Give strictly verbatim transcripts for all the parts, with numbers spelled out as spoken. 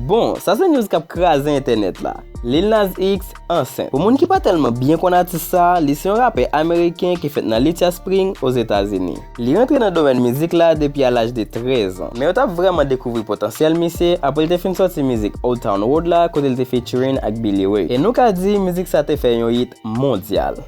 Bon, sa se news k ap kraze entènèt la. Lil Nas X ansent. Pou moun ki pa tèlman byen konn atis sa, li se yon rapè ameriken ki fèt nan Lithia Spring, Ozetazini. Li rantre nan domèn mizik la depi a laj de trèz an. Men yo t ap vrèman dekouvri potansyèl misye apre l te fin sòti mizik Old Town Road la, kote l te featuring ak Billy Ray. E nou ka di mizik sa te fè yon hit mondyal.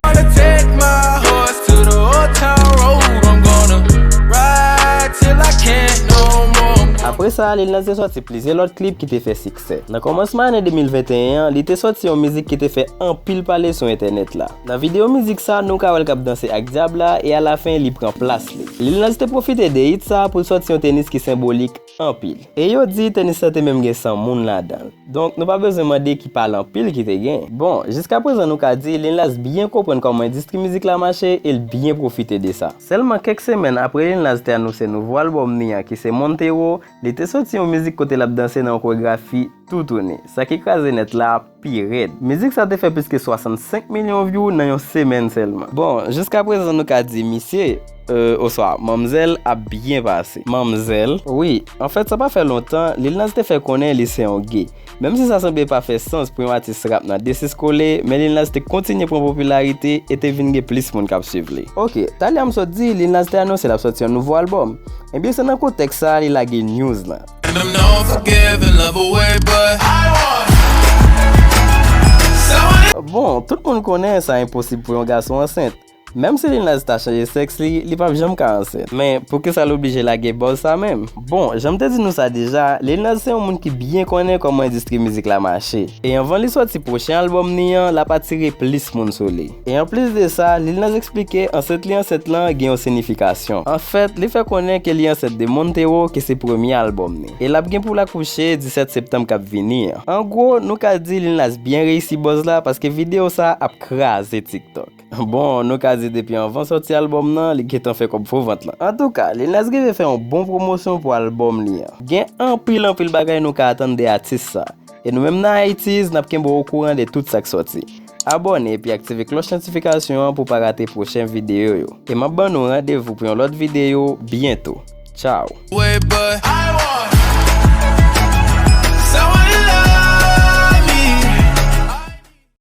Apre sa, Lil Nas te sòti plizyè lòt klip ki te fè siksè. Nan kòmansman ane de mil venteyen an, li te sòti yon mizik ki te fè anpil pale sou entènèt la. Nan videyo mizik sa, nou ka wè l k ap danse ak dyab la e alafen li pran plas li. Lil Nas te pwofite de hit sa pou l sòti yon tenis ki senbolik anpil. E yo di tenis la te menm gen san moun ladan l. Donk, nou pa bezwen mande ki pale anpil ki te gen. Bon, jiskaprezan nou ka di Lil Nas byen konprann kòman endistri mizik la mache e l byen pwofite de sa. Sèlman kèk semèn apre Lil Nas te anonse nouvo albòm ni an ki se Montero, li te sòti yon mizik kote l ap danse nan yon koregrafi toutouni. Sa ki kraze nèt la pi rèd. Mizik sa te fè plis ke swasannsenk milyon view nan yon semèn sèlman. Bon, jiskaprezan nou ka di misye, euh, oswa manmzèl ap byen pase. Manmzèl? Wi, anfèt sa pa fè lontan, Lil Nas te fè konnen li se yon gay. Menm si sa sanble pa fè sans pou yon atis rap nan de sis kole, men Lil Nas te kontinye pran popilarite e te vin gen plis moun k ap swiv li. Ok, talè a m sot di, Lil Nas te anonse l ap sòti yon nouvo albòm. Ebyen se nan kontèks sa a li lage news lan. And I'm not forgiving, love away, but I want someone. Bon, tout moun konnen sa enposib pou yon gason ansent. Menm si Lil Nas ta chanje sèks li, li p ap janm ka ansent. Men, poukisa l oblije lage buzz sa menm? Bon, jan m te di nou sa deja, Lil Nas se yon moun ki byen konnen kòman endistri mizik la mache. E anvan li sòti pwochen albòm ni an, l ap atire plis moun sou li. E anplis de sa, Lil Nas eksplike ansent li ansent lan gen yon sinifikasyon. Anfèt, li fè konnen ke li ansent de Montero, ki se premye albòm ni. E l ap gen pou l akouche disèt septanm k ap vini an. An gwo, nou ka di Lil Nas byen reyisi buzz la paske videyo sa ap kraze TikTok. Bon, nou ka di depi anvan sòti albòm nan, li gentan fè kòb fo vant lan. Antouka, Lil Nas rive fè yon bon pwomosyon pou albòm li an. Gen anpil anpil bagay nou ka atann de atis sa. E nou menm nan Haiti's, n ap kenbe w okouran de tout sa k sòti. Abòne epi aktive klòch notifikasyon an pou w pa rate pwochen videyo yo. E m ap ban nou randevou pou yon lòt videyo byento. Tchao! Way, but I